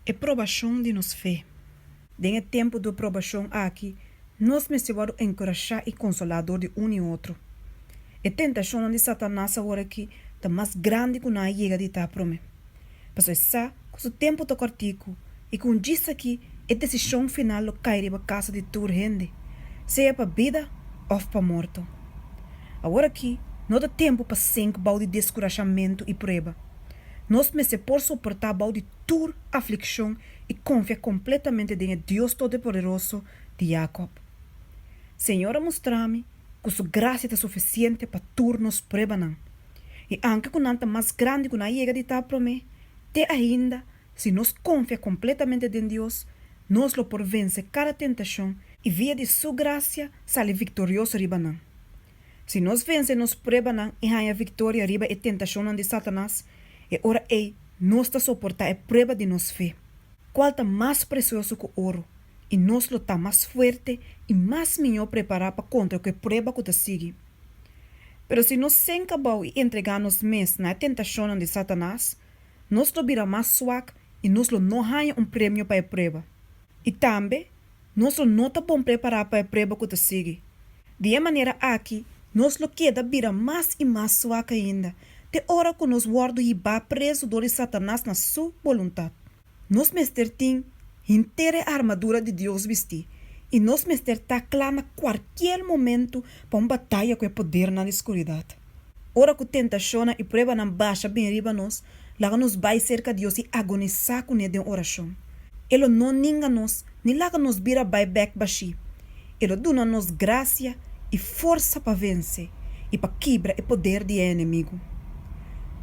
E probashon di nos fe. Den e tempu du probashon aki, nos mester wòrdu enkurashá i konsolá dor di un i otro. E tentashonnan di Satanas aworakí ta mas grandi ku nan a yega di ta promé. Pasobra e sa ku su tempu ta kòrtiku i ku un djis akí e desishon final lo kai riba kasa di tur hende, sea pa bida òf pa morto. Aworakí no ta tempu pa sink bou di deskurashamentu i prueba. Nos mester por soportá bou di tur aflikshon i konfia kompletamente den e Dios Todopoderoso di Jakòb. Señor a mustra mi ku Su grasia ta sufisiente pa tur nos pruebanan. I anke ku nan ta mas grandi ku nan a yega di ta promé, te ainda si nos konfia kompletamente den Dios, nos lo por vense kada tentashon i via di Su grasia sali viktorioso riba nan. Si nos vense nos pruebanan i haña viktoria riba e tentashonnan di Satanas, e ora ei nos ta soportá e prueba di nos fe, kual ta mas presioso ku oro, i nos lo ta mas fuerte i mas mihó prepará pa kontra ku e prueba ku ta sigui. Pero si nos senka abou i entregá nos mes na e tentashonnan di Satanas, nos lo bira mas swak i nos lo no haña un premio pa e prueba. I tambe, nos lo no ta bon prepará pa e prueba ku ta sigui. Di e manera aki, nos lo keda bira mas i mas swak ainda, te ora ku nos wòrdu hibá prezu dor di Satanas na su boluntat. Nos mester tin henter e armadura di Dios bistí, i nos mester ta kla na kualkier momentu pa un bataya ku e podernan di skuridat. Ora ku tentashonnan i pruebanan basha bin riba nos, laga nos bai serka Dios i agonisá kuné den orashon. E lo no ninga nos ni laga nos bira bai bèk bashí. E lo duna nos grasia i forsa pa vense i pa kibra e poder di e enemigu.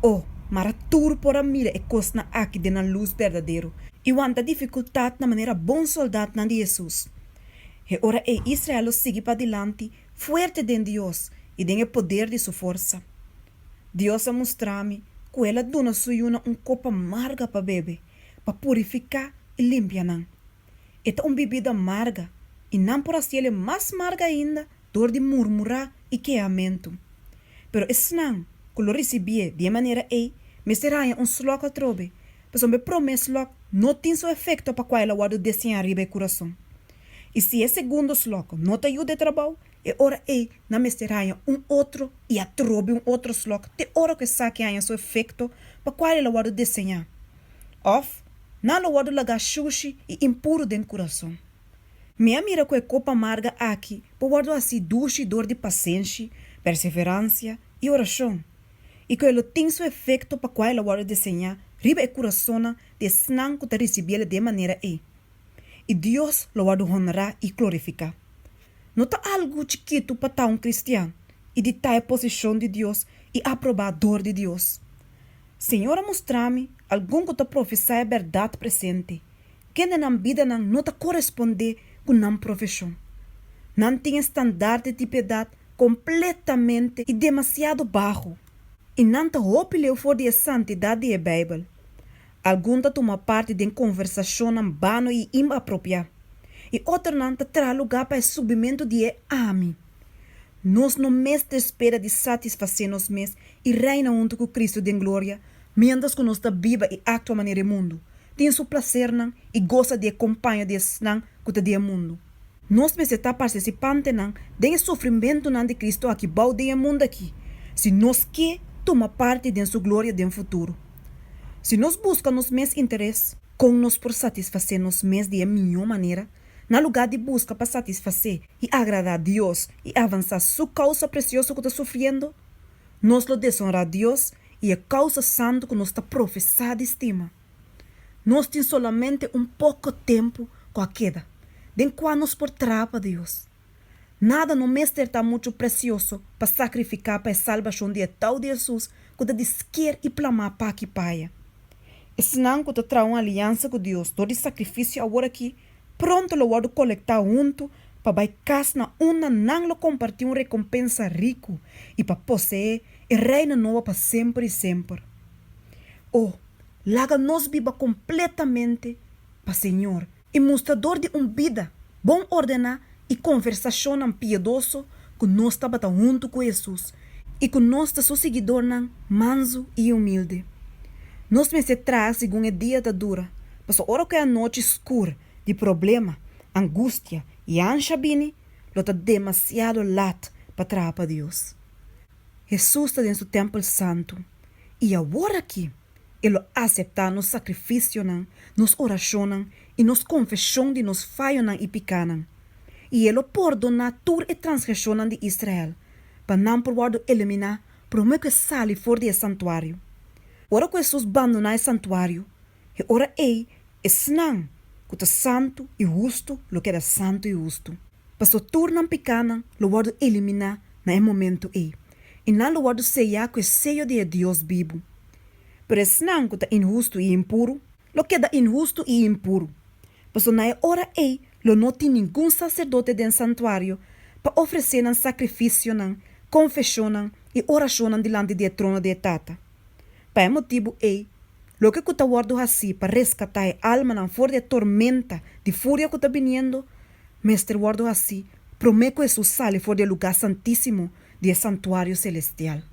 O, mara tur por a mira e kosnan aki den nan lus berdadero i wanta difikultatnan manera bon soldatnan di Hesus! E ora ei Israel lo sigui padilanti fuerte den Dios i den e poder di su forsa. Dios a mustra mi ku el a duna su yunan un kopa marga pa bebe, pa purifiká i limpia nan. E ta un bibida marga, i nan por hasiel mas marga ainda dor di murmurá i kehamentu. Pero esnan ku lo risibié di e manera ei mester haña un slòk atrobe, pasobra e promé slòk no tin su efekto pa kua el a wòrdu deseñá riba e kurason. I si e segundo slòk no ta yuda e trabou, e ora ei nan mester haña un otro i atrobe un otro slòk te ora ku esaki haña su efekto pa kual el a wòrdu deseñá. Òf, nan lo wòrdu lagá shushi i impuru den kurason. Mi a mira ku e kopa marga aki por wòrdu hasí dushi dor di pasenshi, perseveransia i orashon, i ku e lo tin su efekto pa kua el a wòrdu deseñá riba e kurasonnan di esnan ku ta risibiel den e manera ei. I Dios lo wòrdu honrá i glorifiká. No ta algu chikitu pa ta un kristian i di ta e posishon di Dios i aprobá dor di Dios. Señor a mustra mi algun ku ta profesá e bèrdat presente, kende nan bidanan no ta korespondé ku nan profeshon. Nan tin e standart di piedat kompletamente i demasiado baho, i nan ta hopi leu for di e santidat di e Beibel. Algun ta tuma parti den konversashonnan bano i inapropiá, i otronan ta traha lugá pa e subimentu di e ami. Nos no mester spera di satisfasé nos mes i reina huntu ku Kristu den gloria miéntras ku nos ta biba i aktua manera e mundu, tin su plasernan i gosa di e kompaño di esnan ku ta di e mundu. Nos mester ta partisipantenan den e sufrimentunan di Kristu aki bou den e mundu aki, si nos ke tuma parti den su gloria den futuro. Si nos buska nos mes interes, kon nos por satisfasé nos mes di e mihó manera, na lugá di buska pa satisfasé i agradá Dios i avansá su kousa presioso ku ta sufriendo? Nos lo desonrá Dios i e kousa santu ku nos ta profesá di stima. Nos tin solamente un poko tempu ku a keda den kua nos por traha pa Dios. Nada no mester ta muchu presioso pa sakrifiká pa e salbashon di e tou di Hesus ku ta di sker i plamá p'aki p'aya. Esnan ku ta traha un aliansa ku Dios dor di sakrifisio aworakí pronto lo wòrdu kolektá huntu pa bai kas na unda nan lo kompartí un rekompensa riku i pa poseé e Reino nobo pa semper i semper. O, laga nos biba kompletamente pa Señor i mustra dor di un bida bon ordená i konversashonnan piedoso ku nos tabata huntu ku Hesus i ku nos ta su siguidornan mansu i humilde. Nos mester traha segun e dia ta dura. Pasobra ora ku e anochi skur di problema, angustia i ansha bini, lo ta demasiado lat pa traha pa Dios. Hesus ta den su tèmpel santu, i awor akí E lo aseptá nos sakrifisionan, nos orashonnan i nos konfeshon di nos fayonan i pikánan. I E lo pordoná tur e transgreshonnan di Israel, pa nan por wòrdu eliminá promé ku E sali for di e santuario. Ora ku Hesus bandoná e santuario, e ora ei esnan ku ta santu i hustu lo keda santu i hustu, paso tur nan pikánan lo wòrdu eliminá na e momentu ei, i nan lo wòrdu seyá ku e seyo di e Dios bibu. Pero esnan ku ta inhustu i impuru lo keda inhustu i impuru, paso na e ora ei lo no tin ningun saserdote den santuario pa ofresé nan sakrifisionan, konfeshonnan i orashonnan dilanti di e trono di e Tata. Pa e motibu ei, loke ku ta wòrdu hasí pa reskatá e almanan for di e tormenta di furia ku ta biniendo, mester wòrdu hasí promé ku Hesus sali for di e lugá santísimo di e santuario selestial.